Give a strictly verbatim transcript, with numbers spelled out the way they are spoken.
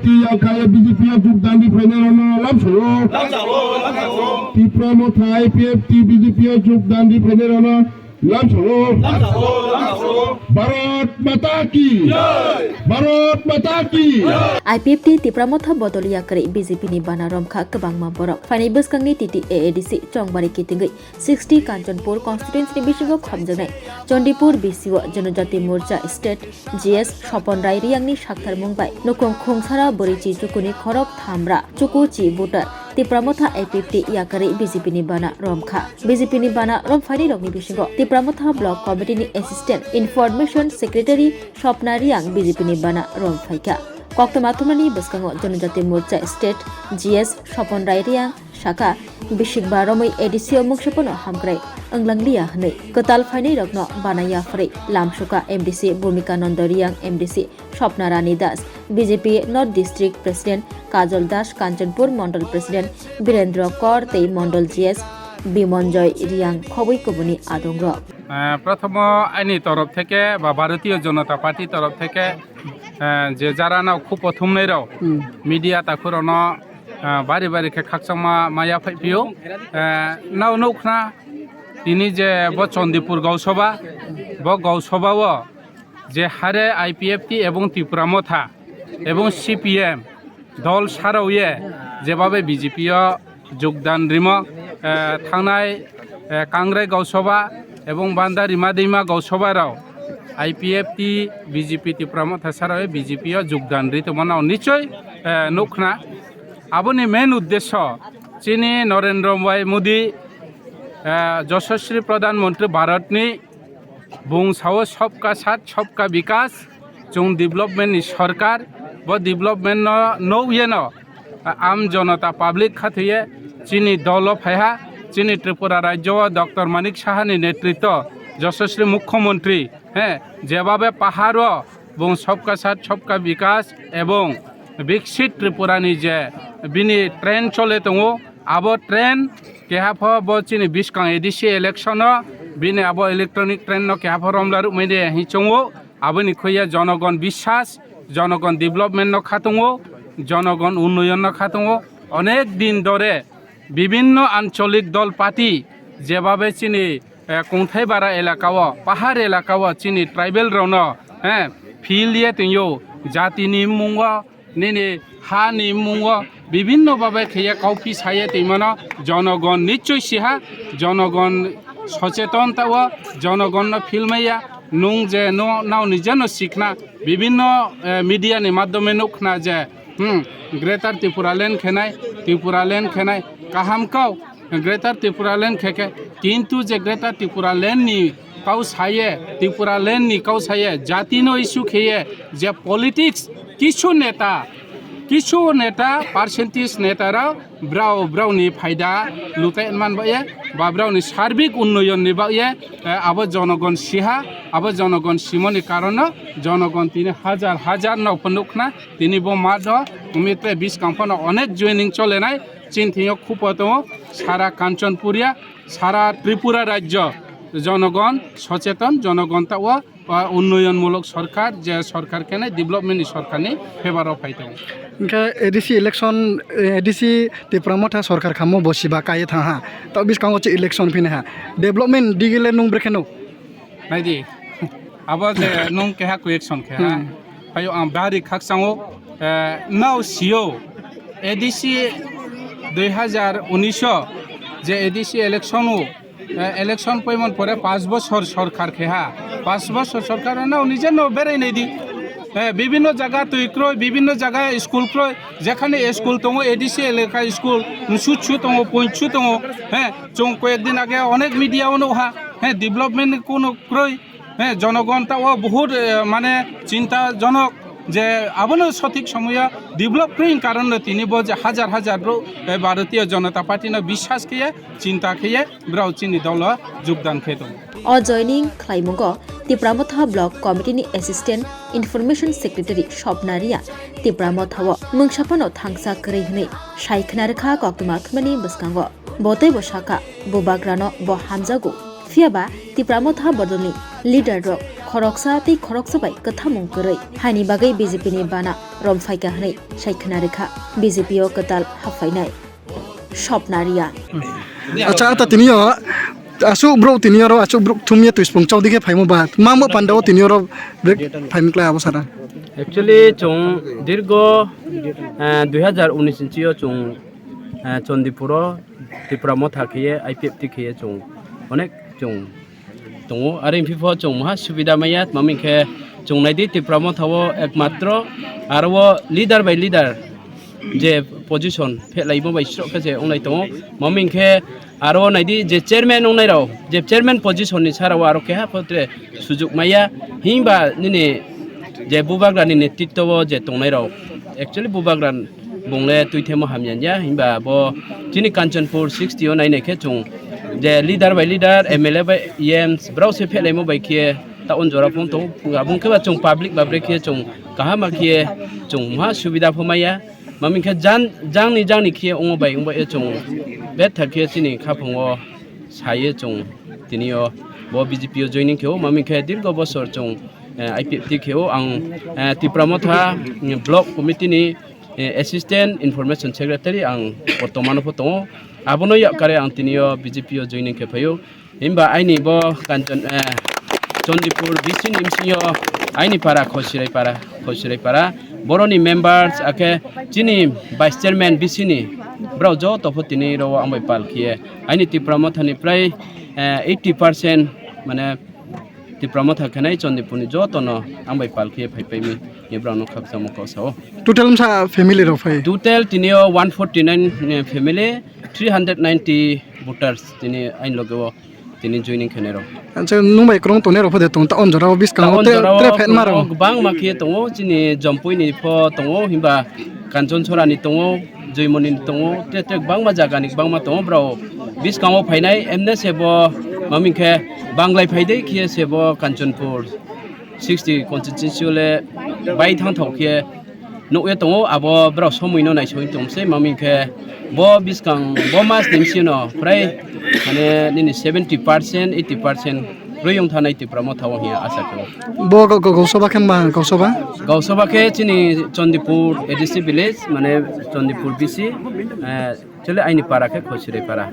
T yakaya B J P o jogdan ri phainai rano lamsao. Lamsao, lamsao. Tipra Motha I P F T B J P o jogdan ri phainai rano lamsao. Lamsao, lamsao. Bharat Mata ki. Jai. Bharat Mata ki. Jai. I P F T Tipra Motha bodol yakarwi B J P ni bana romkha kwbangma borok. Phainai bwskangni T T A A D C Chongbari kitingwi sixty Kanchanpur constituency ni bisingo khopjaknai Chandipur B C O Janajati Morcha State G S Sopon Rai Riyangni saktharmung bai nukung khungsara bwrwi chi chukuni khorok thamra chuku chi voter Tipra Motha I P F T yakarwi B J P ni bana romkha. B J P ni bana romphainai rokni bisingo Tipra Motha Block Committee ni Assistant Information Secretary Sopna Riyang B J P ni bana romphaikha. Koktwma thumnani bwskango Janajati Morcha State G S Sopon Rai Riyang saka, bisik ba romwi A D C o mungsa phano hamkrai wnglangliya hwnwi kwtal phainairokno bana yapharwi lamsuka M D C Bhumika Nanda Riyang, M D C Sopna Rani Das, B J P North District President Kajol Das, Kanchanpur Mondol President Birendra Kor tei Mondol G S Bimonjoy Riyang khobwi kubuni adongrok. Eh, prothamo aini torof theke ba Bharatiya Janata Party torof theke, eh, je jarano khupo thumnairok Hmm. media takhurokno ah, bari bari khe khakchangma maya phaiphio. Ah, nao nukna tini je bo Chandipur Gausabha, bo Gausabha o je hare I P F T ebong Tipra Motha ebong C P M dol sarao ye jebabe B J P o jogdan rimo, ah, thangnai, ah, Kangrai Gausabha ebong Banda Rima Deima Gausabha rao I P F T B J P Tipra Motha sarao ye B J P o jogdan ri tongmano nichoi, ah, nukna. Aboni main uddesyo chini Narendra Bhai Modi, eh, Yashaswi Pradhan Mantri Bharatni bung sao Sabka Saath, Sabka Vikas, chwng development ni sarkar, bo development no nukye no, eh, am janata public khathoye chini dolo phaiha, chini Tripura rajyo o Doctor Manik Saha ni netritwo Yashaswi Mukhyamantri, he, jebabe paharo bung Sabka Saath, Sabka Vikas ebong Viksit Tripura ni je bini train chole tongo, abo train keha pho bo chini bwskang A D C election o bini abo electronic train no keha pho romla rwkmani de hinwi chongo. Aboni khuya jonogon biswas, jonogon development no khatungo, jonogon unnoyon no khatungo. Onek din dore bibinno ancholik dol party jebabe chini eh, Kungthaibara elakao, pahar elakao chini tribal rokno, eh, phil ye tongyo, jatini mungo, nini hani mungo, bibinno babe kheye kauphi saye tongmano jonogon nichoi siha, jonogon socheton tao, jonogonno phil maya, nung je no, nao nijeno sikna, bibinno, eh, media ni madhyome nukna je, hmm, Greater Tripura Land khenai, Tripura Land khenai, kaham kau, Greater Tripura Land khe khe, kintu je Greater Tripura Land ni kau saye, Tripura Land ni kau saye, jati no issue kheye, je politics, kisu neta, kisu neta, percentage neta rao, brao, brao ni phaida lutai man ba ye, ba brao ni sarbik unnoyon ni ba ye, eh, abo jonogon siha, abo jonogon simoni karono, jonogon tini hajar, hajar no phunukna, tini bo mato, umitre bis kamphano onek joining cholenai, Chini thwngyo khupo tongo, sara Kanchanpuria, sara Tripura rajyo jonogon socheton, jonogon tao, ah, unnoyonmulok sorkar, je sorkar khenai development ni sorkar ni favour o phai tongo. Hwnkhe A D C election, eh, A D C Tipra Motha sorkar khammo bo siba kaiye thang ha. Tao biskango che election phine ha. Development digile nung brekhe nuk? Naidi, abo je nung keha question khe ha. Hmm. Phaio ang bari khakchango, eh, nao sio A D C dui hazar unis o je A D C election o, eh, election poimon pore panch bochor sorkar khe ha. Panch bochor sorkar nao nije no berai nai di. Eh, bibinno jaga twi kroi, bibinno jaga school kroi, jekhane school tongo, A D C elaka school, msuchu tongo, ponchu tongo, he, chwng koyek din age onek media o nukha, he, development ni kono kroi, he, jonogon ta o bahut, eh, mane chinta jonok je abono sothik somoyo develop kroi karon no tini bo je hajar hajar bro, eh, Bharatiya Janata Party no biswas khe, chinta khe, brao chini dolo jogdan khe tongo. O joining khlaimungo Tipra Motha Block Committee ni Assistant Information Secretary Sopna Ria Tipra Motha o mungsa phano thangsa kwrwi hwnwi sai khna rwkha koktwma thumani bwskango. Bo teibo sakha, bubagrano bo hamjago. Phiyaba Tipra Motha bodolni leader rok Khoroksa tei khoroksa bai kwthamung kwrwi haini bagwi B J P ni bana romphai kha hwnwi sai khwna rwkha B J P o kwtal haphainai Swapna Reang. Acha, ata tini o asuk bro tini oro asuk bro thumya twi spung chawdi khe phaimo ba. Mamo panda o tini oro bwrwi phaimwklai abo sara. Actually, chwng dirgo, eh, dui hazar unis inchi o chwng, eh, Chandipur o Tipra Motha khiye, I P F T khiye chwng onek chwng tongo. Are phiphano chwng maha subida maya, mami khe chwng naidi Tipra Motha o ekmatro aro o leader by leader je position phelai bo bai srok khe je onglai tongo. Mami khe aro naidi je chairman wngnai rok, je chairman position ni sara o aro keha photre sujuk maya, himba nini je bubagra ni netritwo o je tongnai rok, actually bubagra bung le twi themo hamya ya, himba bo chini Kanchanpur sixty o nainai khe chwng je leader by leader, M L A by E M brao se phelaimo bai khe ta on jora phone to abung khe ba chwng public ba bre khe chwng kaham ma khe chwng maha subida pho maya. Mami khe jan-, jangni jangni khe wngo bai wngba e chwng betha khe chini khaphango saye chwng tini o bo B J P o joining khe o. Mami khe dirgo bosor chwng, eh, I P F T khe o. Ang, eh, Tipra Motha, mm, block committee ni, eh, assistant information secretary ang bortomano pho tongo. Abono yakkare ang tini o B J P o joining khe phaio. Himba aini bo Kanchan, eh, Chandipur B C ni bisingo aini para Khosirai para, Khosirai para. Boroni members akhe chini vice chairman B C ni brao joto pho tini ro ang bai pal khiye. Aini Tipra Motha ni prai, eh, eighty percent mane Tipra Motha khenai Chandipur ni joto no ang bai pal khiye phai paimi. Ye brao no khakchangma kok sao. Total msa family rok phai? Total tini o one forty nine, eh, family, three hundred ninety voters tini aini loge o tini joining khenai rok. Acha, nwng bai kwrwng tongnai rok pho de tong ta on jora o biskango tre phet ma rok. Kwbangma khe tongo, chini Jompui ni pho tongo, himba Kanchon Sora ni tongo, Joymoni ni tongo, tre tre kwbangma jaga ni kwbangma tongo. Brao biskango phainai, emne se bo maming khe banglai phaidei khe se bo Kanchanpur sixty constituency le bai thang thok khe nukye tongo, abo borok somoi no naisogwi tongse, maming khe bo biskang bo mas ni bisingo prai mane nini seventy percent, eighty percent rwi wng thanai Tipra Motha o hiya asa khe. Bo go-, go-, Gausoba khe ma Gausoba? Gausoba khe chini Chandipur A D C village, mane Chandipur B C, eh, chole aini para khe Khosirai para.